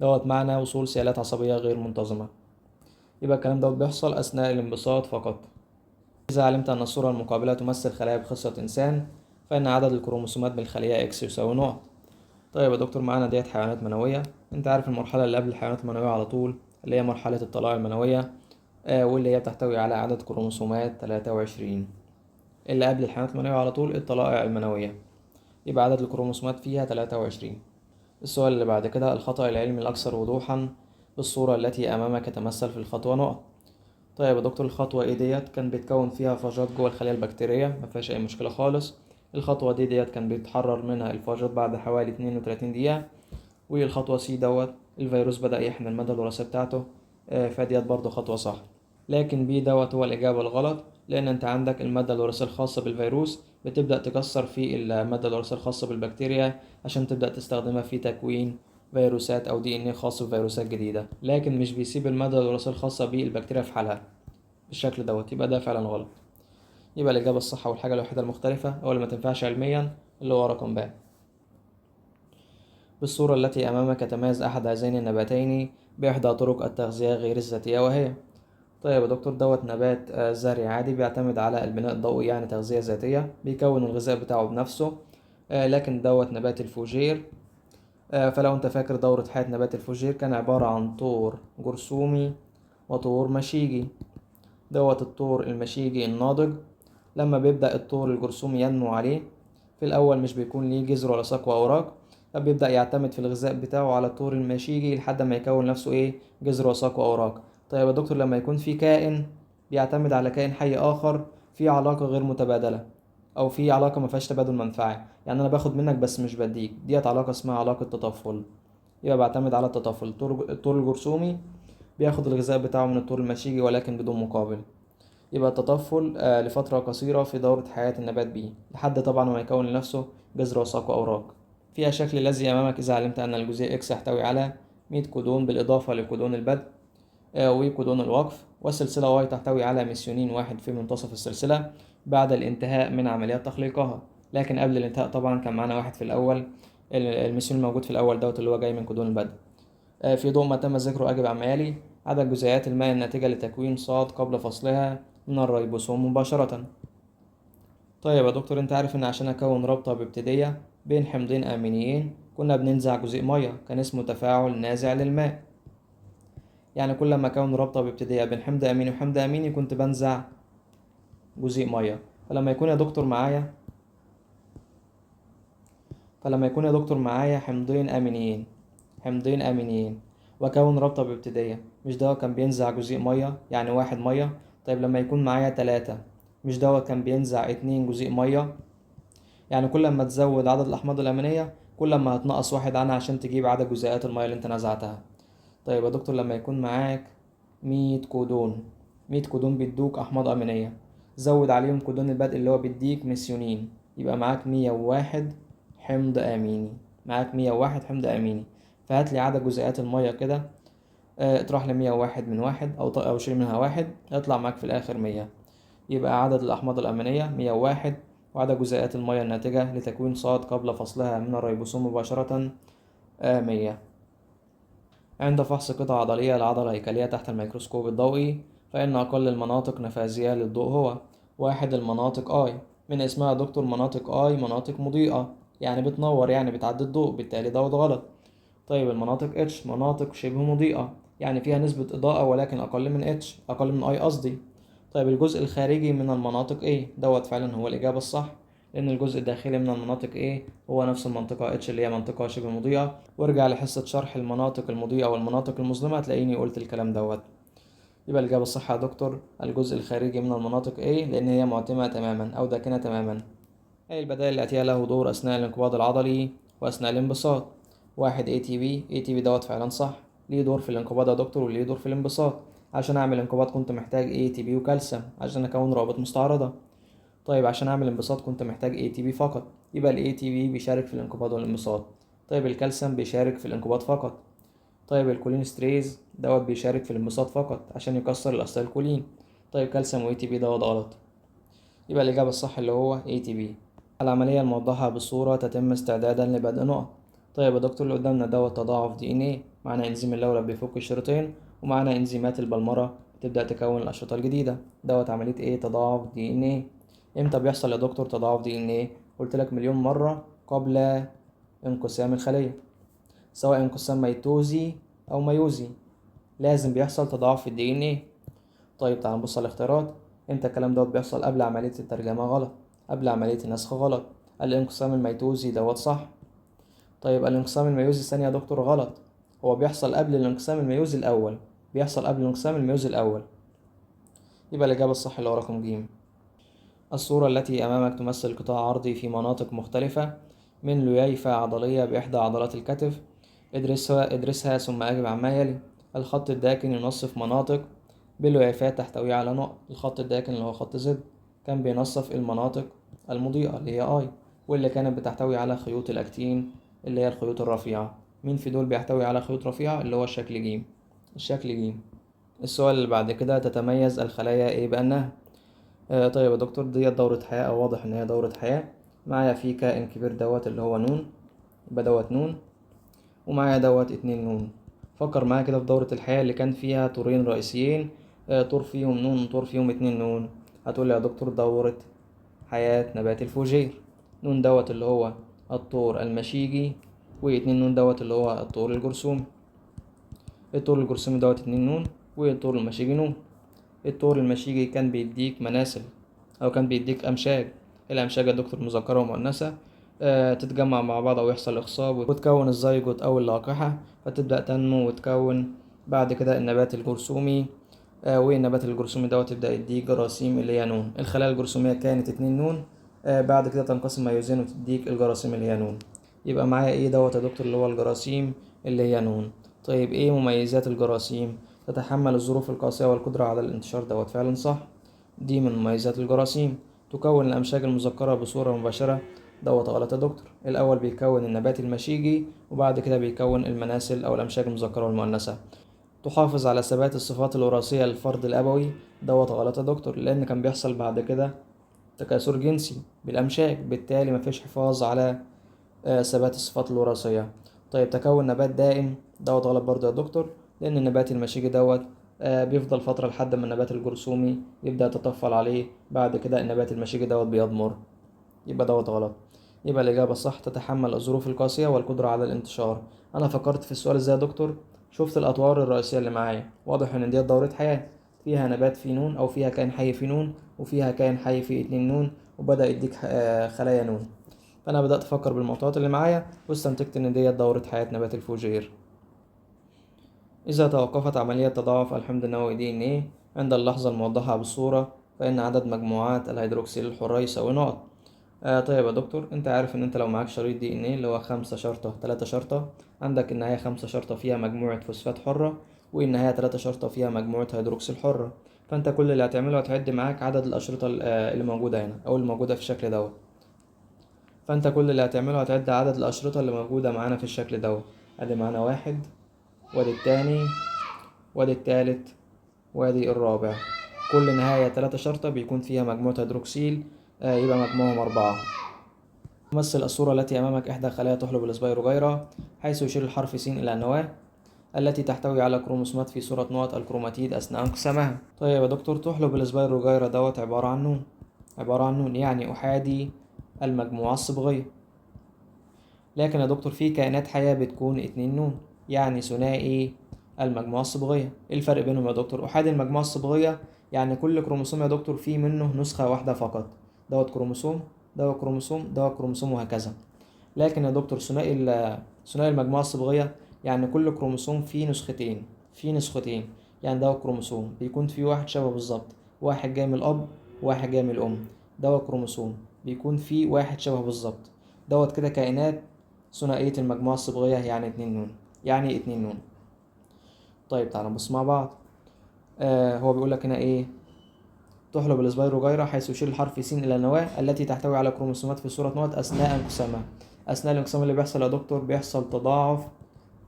دوت معنى وصول سيالات عصبية غير منتظمة. يبقى الكلام دوت بيحصل أثناء الانبساط فقط. إذا علمت أن الصورة المقابلة تمثل خلايا بخصية إنسان، فإن عدد الكروموسومات بالخلية X يساوي نقط. طيب يا دكتور معانا ديت حيوانات منوية، أنت عارف المرحلة اللي قبل الحيوانات المنوية على طول اللي هي مرحلة الطلائع المنوية، واللي هي بتحتوي على عدد كروموسومات 23. اللي قبل الحيوانات المنوية على طول الطلائع المنوية، يبقى عدد الكروموسومات فيها 23. السؤال اللي بعد كده، الخطأ العلمي الأكثر وضوحا بالصورة التي أمامك تتمثل في الخطوة نقط. طيب يا دكتور الخطوة إيه ديت؟ كان بيتكون فيها فاجات جوه الخلية البكتيرية، ما فيهاش أي مشكلة خالص. الخطوة دي ديت كان بيتحرر منها الفاجات بعد حوالي 32 دقيقة. والخطوة C دوت الفيروس بدأ يحمل المادة الوراثية بتاعته، فديت برضو خطوة صح. لكن B دوت هو الإجابة الغلط، لأن أنت عندك المادة الوراثية الخاصة بالفيروس بتبدأ تكسر في المادة الوراثية الخاصة بالبكتيريا عشان تبدأ تستخدمها في تكوين فيروسات أو DNA خاص بفيروسات جديدة، لكن مش بيسيب المادة الوراثية الخاصة بالبكتيريا في حالها بالشكل دوت، يبقى ده فعلا غلط. يبقى الإجابة الصح والحاجة الوحيدة المختلفة أو اللي ما تنفعش علميا اللي هو رقم ب. بالصورة التي أمامك يتميز أحد هذين النباتين بإحدى طرق التغذية غير الذاتية وهي. طيب يا دكتور دوت نبات زهري عادي بيعتمد على البناء الضوئي، يعني تغذية ذاتية، بيكون الغذاء بتاعه بنفسه، لكن دوت نبات الفوجير، فلو انت فاكر دورة حياة نبات الفوجير كان عبارة عن طور جرثومي وطور مشيجي. دوت الطور المشيجي الناضج لما بيبدأ الطور الجرثومي ينمو عليه، في الأول مش بيكون ليه جذر ولا ساق وأوراق، فبيبدأ يعتمد في الغذاء بتاعه على الطور المشيجي لحد ما يكون نفسه إيه؟ جذر وساق وأوراق. طيب يا دكتور لما يكون في كائن بيعتمد على كائن حي آخر في علاقة غير متبادلة، أو في علاقة ما فيهاش تبادل منفعي، يعني أنا باخد منك بس مش بديك، ديت علاقة اسمها علاقة تطفل. يبقى بعتمد على التطفل. الطور الجرثومي بياخد الغذاء بتاعه من الطور المشيجي ولكن بدون مقابل. يبقى التطفل لفترة قصيرة في دورة حياة النبات بيه لحد طبعا ما يكون لنفسه جذر وساق وأوراق. في الشكل الذي أمامك إذا علمت أن الجزيء X يحتوي على 100 كودون بالإضافة لكودون البدء وكودون الوقف، والسلسلة Y تحتوي على ميثيونين واحد في منتصف السلسلة بعد الانتهاء من عمليات تخليقها، لكن قبل الانتهاء طبعا كان معانا واحد في الأول، الميثيونين الموجود في الأول دوت اللي هو جاي من كودون البدء. في ضوء ما تم ذكره أجب عما يلي: عدد جزيئات الماء الناتجة لتكوين صاد قبل فصلها من الريبوسوم مباشرة. طيب يا دكتور، انت عارف ان عشان اكون رابطة ببتيدية بين حمضين امينيين كنا بننزع جزيء مية، كان اسمه تفاعل نازع للماء. يعني كل ما اكون رابطة ببتيدية بين حمض اميني وحمض اميني كنت بنزع جزيء مية. فلما يكون يا دكتور معايا حمضين امينيين واكون رابطة ببتيدية، مش ده كان بينزع جزيء مية يعني 1 مية؟ طيب لما يكون معايا 3، مش دوت كان بينزع 2 جزيء مية؟ يعني كل ما تزود عدد الأحماض الأمينية كل ما هتنقص 1 عنها عشان تجيب عدد جزيئات المية اللي انت نزعتها. طيب يا دكتور، لما يكون معاك 100 كودون، 100 كودون بيدوك أحماض أمينية، زود عليهم كودون البدء اللي هو بيديك ميثيونين، يبقى معاك 101 حمض أميني، معاك 101 حمض أميني. فهات لي عدد جزيئات المية كده، اطرح لي 101 من 1 أو شيل منها 1، يطلع معاك في الآخر 100. يبقى عدد الأحماض الأمينية 101، وعدد جزيئات المية الناتجة لتكوين صاد قبل فصلها من الريبوسوم مباشرة 100. عند فحص قطع عضلية لعضلة هيكلية تحت الميكروسكوب الضوئي فإن أقل المناطق نفاذية للضوء هو 1 المناطق I. من اسمها يا دكتور مناطق I مناطق مضيئة، يعني بتنور، يعني بتعدي الضوء، بالتالي دوت غلط. طيب المناطق H مناطق شبه مضيئة، يعني فيها نسبة إضاءة ولكن أقل من H، أقل من I قصدي. طيب الجزء الخارجي من المناطق A دوت فعلا هو الإجابة الصح، لأن الجزء الداخلي من المناطق A هو نفس المنطقة H اللي هي منطقة شبه مضيئة. وارجع لحصة شرح المناطق المضيئة والمناطق المظلمة هتلاقيني قلت الكلام دوت. يبقى الإجابة الصح يا دكتور الجزء الخارجي من المناطق A، لأن هي معتمة تماما أو داكنة تماما. أي البدائل الآتية له دور أثناء الانقباض العضلي وأثناء الانبساط؟ 1 ATP، ATP دوت فعلا صح، ليه دور في الانقباض يا دكتور وليه دور في الانبساط. عشان أعمل انقباض كنت محتاج ATP وكالسيوم عشان أكون روابط مستعرضة. طيب عشان أعمل انبساط كنت محتاج ATP فقط، يبقى ال ATP بيشارك في الانقباض والانبساط. طيب الكالسيوم بيشارك في الانقباض فقط. طيب ال cholinesterase دوت بيشارك في الانبساط فقط عشان يكسر الأستيلكولين. طيب كالسيوم و ATP دوت غلط، يبقى الإجابة الصح اللي هو ATP. العملية الموضحة بالصورة تتم استعدادا لبدء نقط. طيب يا دكتور اللي قدامنا دوت تضاعف DNA، معنا إنزيم اللولب بيفك الشريطين، ومعنا إنزيمات البلمرة بتبدأ تكون الأشرطة الجديدة. دوت عملية إيه؟ تضاعف DNA. إمتى بيحصل يا دكتور تضاعف DNA؟ قلت لك مليون مرة، قبل انقسام الخلية، سواء انقسام ميتوزي أو ميوزي لازم بيحصل تضاعف في DNA. طيب تعال نبص على الاختيارات. امتى الكلام دوت بيحصل؟ قبل عملية الترجمة غلط، قبل عملية النسخ غلط، الانقسام الميتوزي دوت صح. طيب الانقسام الميوزي الثاني يا دكتور غلط، هو بيحصل قبل الانقسام الميوزي الأول، بيحصل قبل الانقسام الميوزي الأول. يبقى الإجابة الصح اللي هو رقم ج. الصورة التي أمامك تمثل قطاع عرضي في مناطق مختلفة من لييفة عضلية بإحدى عضلات الكتف، ادرسها ثم أجب عما يلي. الخط الداكن ينصف مناطق باللييفات تحتوي على نقط. الخط الداكن اللي هو خط زد كان بينصف المناطق المضيئة اللي هي I، واللي كانت بتحتوي على خيوط الأكتين اللي هي الخيوط الرفيعة. مين في دول بيحتوي على خيوط رفيعة؟ اللي هو الشكل ج، الشكل ج. السؤال اللي بعد كده، تتميز الخلايا إيه بأنها؟ طيب يا دكتور دي دورة حياة، أو واضح إن هي دورة حياة. معايا في كائن كبير دوت اللي هو نون، يبقى دوت نون، ومعايا دوت 2 نون. فكر معايا كده في دورة الحياة اللي كان فيها طورين رئيسيين، طور فيهم نون وطور فيهم 2 نون. هتقول لي يا دكتور دورة حياة نبات الفوجير، نون دوت اللي هو الطور المشيجي، واتنين نون دوت اللي هو الطور الجرثومي. الطور الجرثومي دوت 2 نون، والطور المشيجي نون. الطور المشيجي كان بيديك مناسل أو كان بيديك أمشاج، الأمشاج يا دكتور مذكرة ومؤنثة، تتجمع مع بعض أو يحصل إخصاب وتكون الزيجوت أو اللاقحة، فتبدأ تنمو وتكون بعد كده النبات الجرثومي، والنبات الجرثومي دوت يبدأ يديك جراثيم اللي هي نون. الخلايا الجرثومية كانت 2 نون، بعد كده تنقسم ميوزين وتديك الجراثيم اللي هي نون. يبقى معايا ايه دوت يا دكتور اللي هو الجراثيم اللي هي نون. طيب ايه مميزات الجراثيم؟ تتحمل الظروف القاسية والقدرة على الانتشار، دوت فعلا صح، دي من مميزات الجراثيم. تكون الأمشاج المذكرة بصورة مباشرة، دوت غلط يا دكتور. الأول بيكون النبات المشيجي وبعد كده بيكون المناسل أو الأمشاج المذكرة والمؤنثة. تحافظ على ثبات الصفات الوراثية للفرد الأبوي، دوت غلط يا دكتور، لأن كان بيحصل بعد كده تكاثر جنسي بالأمشاج، بالتالي مفيش حفاظ على ثبات الصفات الوراثية. طيب تكون نبات دائم، دوت غلط برضه يا دكتور، لأن النبات المشيجي دوت بيفضل فترة لحد ما النبات الجرثومي يبدأ يتطفل عليه، بعد كده النبات المشيجي دوت بيضمر، يبقى دوت غلط. يبقى الإجابة الصح تتحمل الظروف القاسية والقدرة على الانتشار. أنا فكرت في السؤال إزاي يا دكتور؟ شفت الأطوار الرئيسية اللي معايا، واضح إن ديت دورة حياة فيها نبات في نون أو فيها كائن حي في نون وفيها كائن حي في 2 نون، وبدأ يديك خلايا نون. فأنا بدأت أفكر بالمعطيات اللي معايا واستنتجت إن ديت دورة حياة نبات الفوجير. إذا توقفت عملية تضاعف الحمض النووي DNA عند اللحظة الموضحة بالصورة فإن عدد مجموعات الهيدروكسيل الحرة يساوي نقط. طيب يا دكتور، أنت عارف إن أنت لو معاك شريط DNA اللي هو 5 شرطة 3 شرطة، عندك النهاية 5 شرطة فيها مجموعة فوسفات حرة والنهاية 3 شرطة فيها مجموعة هيدروكسيل حرة، فأنت كل اللي هتعمله هتعد معاك عدد الأشرطة اللي موجودة هنا أو اللي موجودة في الشكل دوت. فأنت كل اللي هتعمله هتعد عدد الأشرطة اللي موجودة معانا في الشكل دوت. أدي معانا 1، وأدي التاني، وأدي التالت، وأدي الرابع. كل نهاية 3 شرطة بيكون فيها مجموعة هيدروكسيل، يبقى مجموعهم 4. تمثل الصورة التي أمامك إحدى خلايا طحلب الإسبيروجيرا، حيث يشير الحرف س إلى النواة التي تحتوي على كروموسومات في صورة نقط الكروماتيد أثناء انقسامها. طيب يا دكتور، طحلب الإسبيروجيرا دوت عبارة عن نون، عبارة عن نون يعني أحادي المجموعة الصبغية. لكن يا دكتور في كائنات حية بتكون 2 نون، يعني ثنائي المجموعة الصبغية. إيه الفرق بينهم يا دكتور؟ أحادي المجموعة الصبغية يعني كل كروموسوم يا دكتور فيه منه نسخة واحدة فقط، دوت كروموسوم، دوت كروموسوم، دوت كروموسوم، وهكذا. لكن يا دكتور ثنائي المجموعة الصبغية يعني كل كروموسوم فيه نسختين، فيه نسختين، يعني دوت كروموسوم بيكون فيه واحد شبه بالظبط، واحد جاي من الأب واحد جاي من الأم، دوت كروموسوم بيكون فيه واحد شبه بالظبط، دوت كده كائنات ثنائية المجموعة الصبغية يعني 2 نون، يعني 2 نون. طيب تعالى نبص مع بعض. هو بيقول لك هنا إيه؟ طحلب الإسبيروجيرا حيث يشير الحرف س إلى النواة التي تحتوي على كروموسومات في صورة نقط أثناء انقسامها. أثناء الانقسام اللي بيحصل يا دكتور بيحصل تضاعف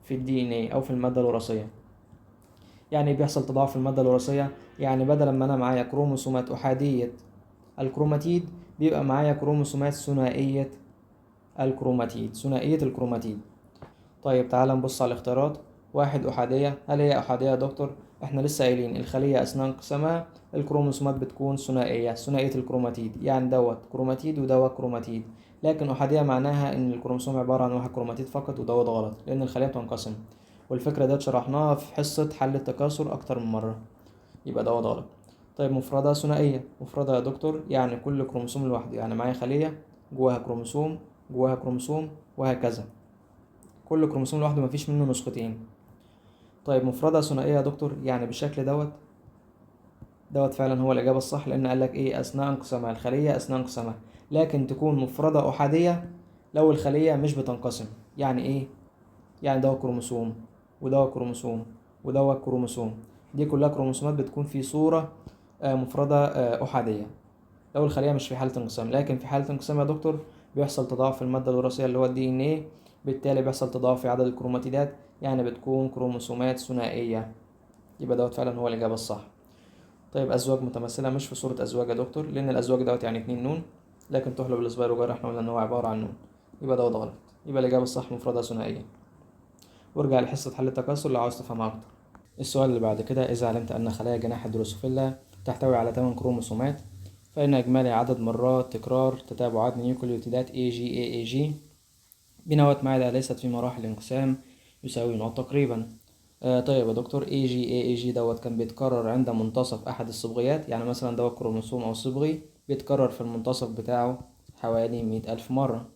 في الدي إن إيه أو في المادة الوراثية. يعني إيه بيحصل تضاعف في المادة الوراثية؟ يعني بدل ما أنا معايا كروموسومات أحادية الكروماتيد بيبقى معايا كروموسومات ثنائية الكروماتيد، ثنائية الكروماتيد. طيب تعالى نبص على الاختيارات. 1 أحادية، هل هي أحادية يا دكتور؟ احنا لسه قايلين الخلية أثناء انقسامها الكروموسومات بتكون ثنائية، ثنائية الكروماتيد، يعني دوت كروماتيد ودوت كروماتيد. لكن أحادية معناها إن الكروموسوم عبارة عن 1 كروماتيد فقط، ودوت غلط لأن الخلية بتنقسم، والفكرة ديت شرحناها في حصة حل التكاثر أكتر من مرة، يبقى دوت غلط. طيب مفردة ثنائية، مفردة يا دكتور يعني كل كروموسوم لوحده، يعني معايا خلية جواها كروموسوم جواها كروموسوم وهكذا، كل كروموسوم لوحده مفيش منه نسختين. طيب مفردة ثنائية يا دكتور يعني بالشكل دوت، دوت فعلا هو الإجابة الصح، لأن قال لك إيه؟ أثناء انقسامها، الخلية أثناء انقسامها. لكن تكون مفردة أحادية لو الخلية مش بتنقسم. يعني إيه؟ يعني دوت كروموسوم ودوت كروموسوم ودوت كروموسوم، دي كلها كروموسومات بتكون في صورة مفردة أحادية لو الخلية مش في حالة انقسام. لكن في حالة انقسام يا دكتور بيحصل تضاعف في المادة الوراثية اللي هو الدي إن إيه، بالتالي بيحصل تضاعف في عدد الكروماتيدات، يعني بتكون كروموسومات ثنائية، يبقى دوت فعلا هو الإجابة الصح. طيب أزواج متماثلة مش في صورة أزواج يا دكتور، لأن الأزواج دوت يعني 2 نون، لكن طحلب الإسبيروجيرا احنا قلنا إن هو عبارة عن نون، يبقى دوت غلط، يبقى الإجابة الصح مفردة ثنائية. وارجع لحصة حل التكاثر لو عاوز تفهمها أكتر. السؤال اللي بعد كده، إذا علمت أن خلايا جناح الدروسوفيلا تحتوي على 8 كروموسومات، فإن إجمالي عدد مرات تكرار تتابعات نيوكليوتيدات AGAAG بنواة معدة ليست في مراحل الانقسام يساوي نقط تقريبا. طيب يا دكتور، AGAAG دوت كان بيتكرر عند منتصف أحد الصبغيات، يعني مثلا دوت كروموسوم أو صبغي بيتكرر في المنتصف بتاعه حوالي 100,000 مرة.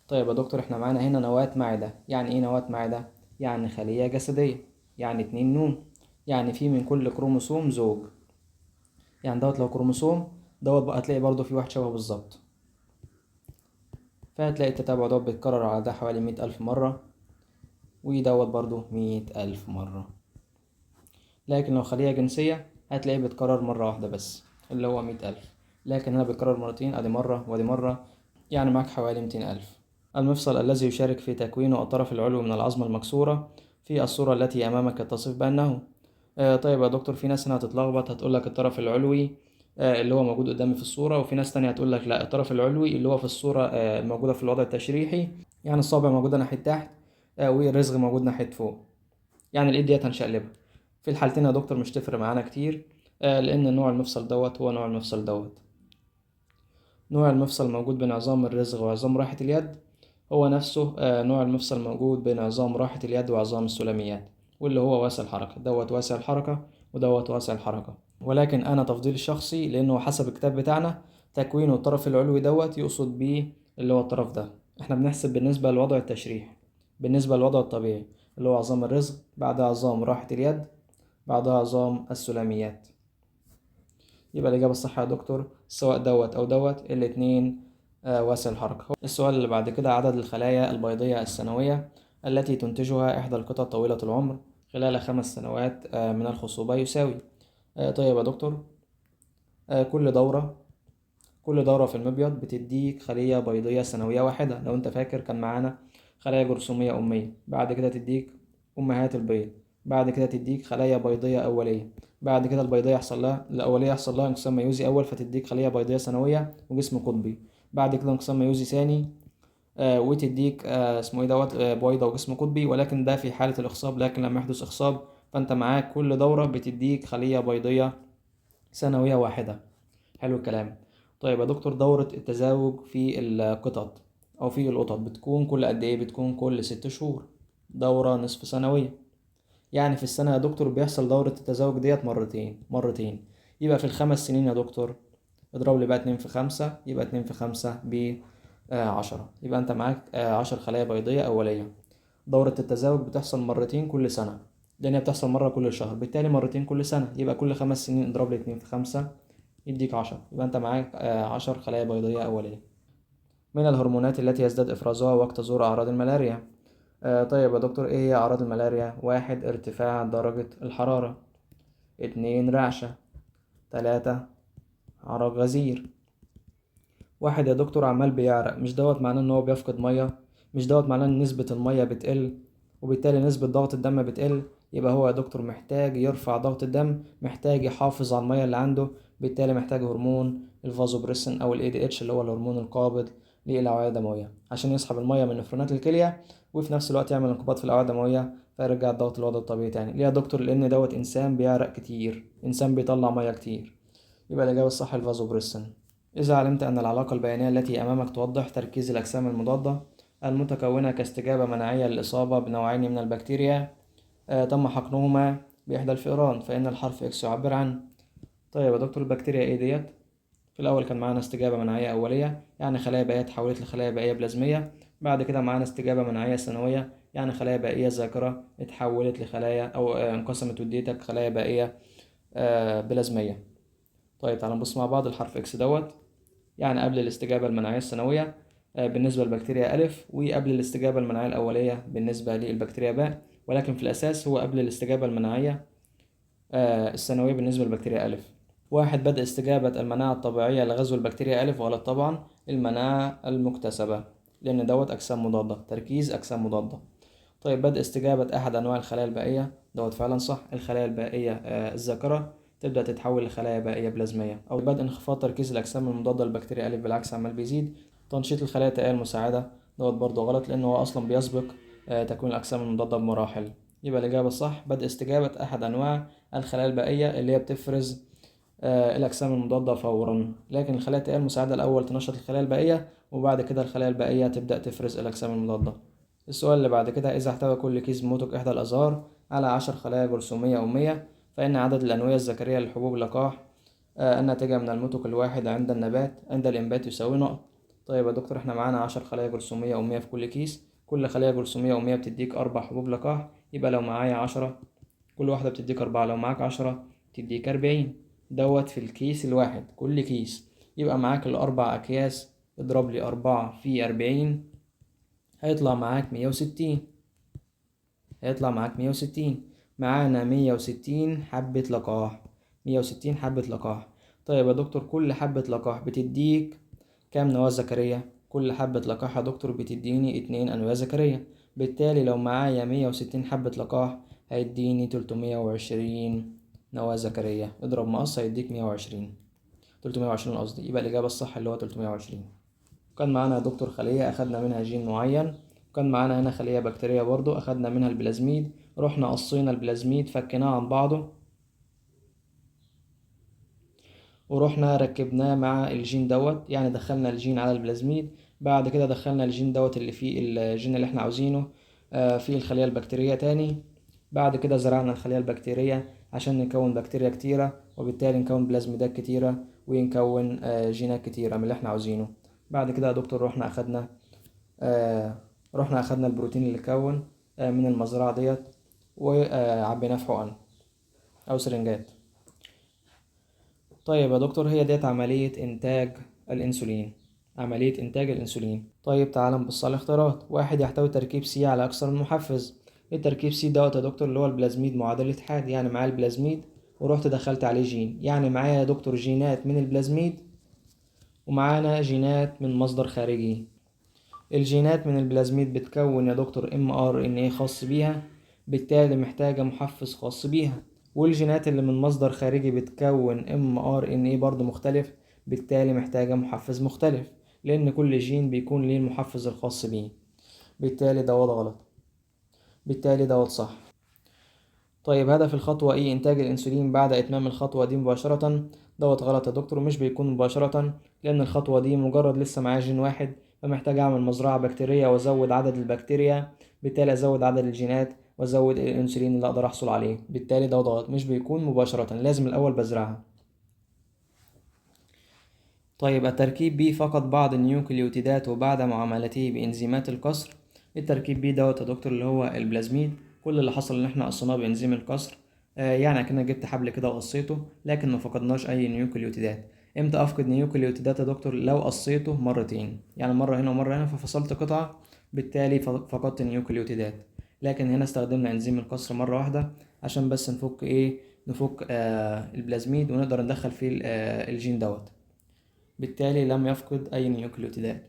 طيب يا دكتور، احنا معانا هنا نواة معدة، يعني ايه نواة معدة؟ يعني خلية جسدية، يعني 2 نون، يعني في من كل كروموسوم زوج، يعني دوت لو كروموسوم دوت بقى هتلاقي برضه في واحد شبهه بالظبط، فهتلاقي التتابع دوت بيتكرر على ده حوالي 100,000 مرة، ودوت برضه 100,000 مرة. لكن لو خلية جنسية هتلاقيه بيتكرر مرة واحدة بس اللي هو 100,000، لكن هنا بيتكرر مرتين، ادي مرة وادي مرة، يعني معاك حوالي 200,000. المفصل الذي يشارك في تكوينه الطرف العلوي من العظمة المكسورة في الصورة التي أمامك تصف بأنه. طيب يا دكتور، في ناس هنا هتتلخبط، هتقول لك الطرف العلوي اللي هو موجود قدامي في الصورة، وفي ناس تانية هتقول لك لا، الطرف العلوي اللي هو في الصورة الموجودة في الوضع التشريحي، يعني الصابع موجودة ناحية تحت، والرزغ موجود ناحية فوق. يعني الايد ديت هنشقلبها. في الحالتين يا دكتور مش تفرق معانا كتير، لان نوع المفصل دوت هو نوع المفصل دوت. نوع المفصل موجود بين عظام الرزغ وعظام راحة اليد هو نفسه نوع المفصل موجود بين عظام راحة اليد وعظام السلاميات، واللي هو واسع الحركة. دوت واسع الحركة ودوت واسع الحركة. ولكن أنا تفضيلي الشخصي، لأنه حسب الكتاب بتاعنا تكوينه الطرف العلوي دوت يقصد بيه اللي هو الطرف ده. احنا بنحسب بالنسبة لوضع التشريح، بالنسبة للوضع الطبيعي اللي هو عظام الرزغ، بعدها عظام راحة اليد، بعدها عظام السلاميات. يبقى الإجابة الصح يا دكتور سواء دوت أو دوت الاتنين واسع الحركة. السؤال اللي بعد كده، عدد الخلايا البيضية السنوية التي تنتجها إحدى القطط طويلة العمر خلال 5 سنوات من الخصوبة يساوي. طيب يا دكتور، كل دورة في المبيض بتديك خلية بيضية سنوية واحدة. لو أنت فاكر كان معانا خلايا جرثومية أمية، بعد كده تديك أمهات البيض، بعد كده تديك خلايا بيضية أولية، بعد كده البيضية يحصل لها الأولية يحصل لها انقسام ميوزي أول فتديك خلية بيضية ثانوية وجسم قطبي، بعد كده انقسام ميوزي ثاني، وتديك اسمه ايه دوت، بويضة وجسم قطبي، ولكن ده في حالة الإخصاب. لكن لما يحدث إخصاب فأنت معاك كل دورة بتديك خلية بيضية ثانوية واحدة. حلو الكلام. طيب يا دكتور، دورة التزاوج في القطط أو في القطط بتكون كل قد إيه؟ بتكون كل 6 شهور، دورة نصف سنوية. يعني في السنة يا دكتور بيحصل دورة التزاوج ديت مرتين. يبقى في ال5 سنين يا دكتور اضرب لي بقى 2 في 5، يبقى 2 في 5 ب 10. يبقى أنت معاك 10 خلايا بيضية أولية. دورة التزاوج بتحصل مرتين كل سنة، لأن هي بتحصل مرة كل شهر، بالتالي مرتين كل سنة، يبقى كل 5 سنين اضرب لي 2 في 5 يديك 10. يبقى أنت معاك 10 خلايا بيضية أولية. من الهرمونات التي يزداد إفرازها وقت ظهور أعراض الملاريا؟ طيب يا دكتور، إيه هي أعراض الملاريا؟ 1 ارتفاع درجة الحرارة، 2 رعشة، 3 عرق غزير. 1 يا دكتور عمال بيعرق، مش دوت معناه إن هو بيفقد مية، مش دوت معناه إن نسبة المية بتقل وبالتالي نسبة ضغط الدم بتقل. يبقى هو يا دكتور محتاج يرفع ضغط الدم، محتاج يحافظ على المية اللي عنده، بالتالي محتاج هرمون الفازوبريسين أو ال ADH اللي هو الهرمون القابض للأوعية الدموية عشان يسحب المية من نفرونات الكلية، وفي نفس الوقت يعمل انقباض في الأوعية الدموية فيرجع الضغط للوضع الطبيعي تاني. ليه يا دكتور؟ لأن دوت إنسان بيعرق كتير، إنسان بيطلع مية كتير. يبقى الإجابة الصح الفازوبريسين. إذا علمت أن العلاقة البيانية التي أمامك توضح تركيز الأجسام المضادة المتكونة كاستجابة مناعية للإصابة بنوعين من البكتيريا، تم حقنهما بإحدى الفئران، فإن الحرف إكس يعبر عن. طيب يا دكتور، البكتيريا إيه ديت؟ في الأول كان معانا استجابة مناعية أولية، يعني خلايا بائية اتحولت لخلايا بائية بلازمية. بعد كده معانا استجابة مناعية ثانوية، يعني خلايا بائية ذاكرة اتحولت لخلايا أو، انقسمت واديتك خلايا بائية، بلازمية. طيب تعالى نبص مع بعض الحرف إكس دوت، يعني قبل الاستجابة المناعية الثانوية، بالنسبة للبكتيريا ألف، وقبل الاستجابة المناعية الأولية بالنسبة للبكتيريا باء، ولكن في الأساس هو قبل الاستجابة المناعية، الثانوية بالنسبة للبكتيريا ألف. 1 بدء استجابة المناعة الطبيعية لغزو البكتيريا ألف، غلط طبعا، المناعة المكتسبة لأن دوت أجسام مضادة، تركيز أجسام مضادة. طيب بدء استجابة أحد أنواع الخلايا البائية، دوت فعلا صح، الخلايا البائية، الذاكرة تبدأ تتحول لخلايا بائية بلازمية. أو بدء انخفاض تركيز الأجسام المضادة للبكتيريا ألف، بالعكس عمال بيزيد. تنشيط الخلايا التائية المساعدة، دوت برضه غلط لأن هو أصلا بيسبق، تكوين الأجسام المضادة بمراحل. يبقى الإجابة الصح بدء استجابة أحد أنواع الخلايا البائية اللي هي بتفرز، الأجسام المضادة فورا، لكن الخلايا التائية المساعدة الأول تنشط الخلايا البائية وبعد كده الخلايا البائية تبدأ تفرز الأجسام المضادة. السؤال اللي بعد كده، إذا احتوى كل كيس موتك إحدى الأزهار على 10 خلايا جرثومية أمية، فإن عدد الأنوية الذكرية للحبوب اللقاح، الناتجة من الموتك الواحد عند النبات عند الإنبات يساوي نقط. طيب يا دكتور، احنا معانا 10 خلايا جرثومية أمية في كل كيس، كل خلية جرثومية أمية بتديك 4 حبوب لقاح، يبقى لو معايا 10 كل واحدة بتديك 4، لو معاك 10 تديك 40 دوت في الكيس الواحد كل كيس. يبقى معاك الأربع أكياس، اضرب لي 4 في 40 هيطلع معاك 160، هيطلع معاك 160. معانا 160 حبة لقاح، 160 حبة لقاح. طيب يا دكتور، كل حبة لقاح بتديك كام نواة ذكرية؟ كل حبة لقاح يا دكتور بتديني 2 أنوية ذكرية، بالتالي لو معايا 160 حبة لقاح هيديني 320 نواة ذكرية. اضرب مقص هيديك 120، 320 قصدي. يبقى الإجابة الصح اللي هو 320. كان معانا يا دكتور خلية أخدنا منها جين معين، وكان معانا هنا خلية بكتيرية برضو أخدنا منها البلازميد، رحنا قصينا البلازميد فكيناه عن بعضه ورحنا ركبناه مع الجين دوت، يعني دخلنا الجين على البلازميد، بعد كده دخلنا الجين دوت اللي فيه الجين اللي احنا عاوزينه في الخلية البكتيرية تاني، بعد كده زرعنا الخلية البكتيرية عشان نكون بكتيريا كتيرة، وبالتالي نكون بلازميدات كتيرة ونكون جينات كتيرة من اللي احنا عاوزينه. بعد كده يا دكتور رحنا اخدنا البروتين اللي اتكون من المزرعة ديت وعبيناه في حقن او سرنجات. طيب يا دكتور هي ديت عملية انتاج الانسولين، عملية انتاج الانسولين. طيب تعال نبص على الاختيارات. واحد يحتوي تركيب C على اكثر من محفز. التركيب C دوت يا دكتور اللي هو البلازميد معادلة اتحاد، يعني معايا البلازميد ورحت دخلت عليه جين، يعني معايا يا دكتور جينات من البلازميد ومعانا جينات من مصدر خارجي. الجينات من البلازميد بتكون يا دكتور mRNA خاص بيها، بالتالي محتاجة محفز خاص بيها، والجينات اللي من مصدر خارجي بتكون mRNA برضه مختلف، بالتالي محتاجة محفز مختلف، لأن كل جين بيكون ليه المحفز الخاص بيه، بالتالي دوت غلط، بالتالي دوت صح. طيب هدف الخطوة ايه؟ انتاج الانسولين بعد اتمام الخطوة دي مباشرة. دوت غلط يا دكتور، مش بيكون مباشرة، لان الخطوة دي مجرد لسه معايا جين واحد، فمحتاج اعمل مزرعة بكتيرية وازود عدد البكتيريا، بالتالي ازود عدد الجينات وازود الانسولين اللي اقدر احصل عليه، بالتالي دوت غلط، مش بيكون مباشرة، لازم الاول بزرعها. طيب التركيب B فقط بعض النيوكليوتيدات وبعد معاملته بإنزيمات القصر. التركيب B دوت يا دكتور اللي هو البلازميد، كل اللي حصل ان احنا قصيناه بإنزيم القصر، يعني كأنك جبت حبل كده وقصيته، لكن ما فقدناش اي نيوكليوتيدات. امتى افقد نيوكليوتيدات يا دكتور؟ لو قصيته مرتين، يعني مرة هنا ومرة هنا، ففصلت قطعة، بالتالي فقدت نيوكليوتيدات. لكن هنا استخدمنا انزيم القصر مرة واحدة عشان بس نفك ايه؟ نفك البلازميد ونقدر ندخل فيه الجين دوت، بالتالي لم يفقد أي نيوكليوتيدات.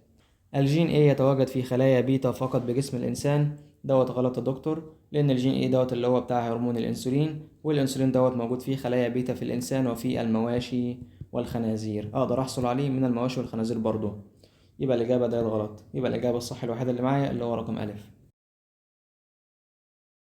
الجين A يتواجد في خلايا بيتا فقط بجسم الإنسان. دوت غلط يا دكتور، لأن الجين A دوت اللي هو بتاع هرمون الأنسولين، والأنسولين دوت موجود فيه خلايا بيتا في الإنسان وفي المواشي والخنازير، أقدر أحصل عليه من المواشي والخنازير برضو. يبقى الإجابة ديت غلط، يبقى الإجابة الصح الوحيدة اللي معايا اللي هو رقم ألف.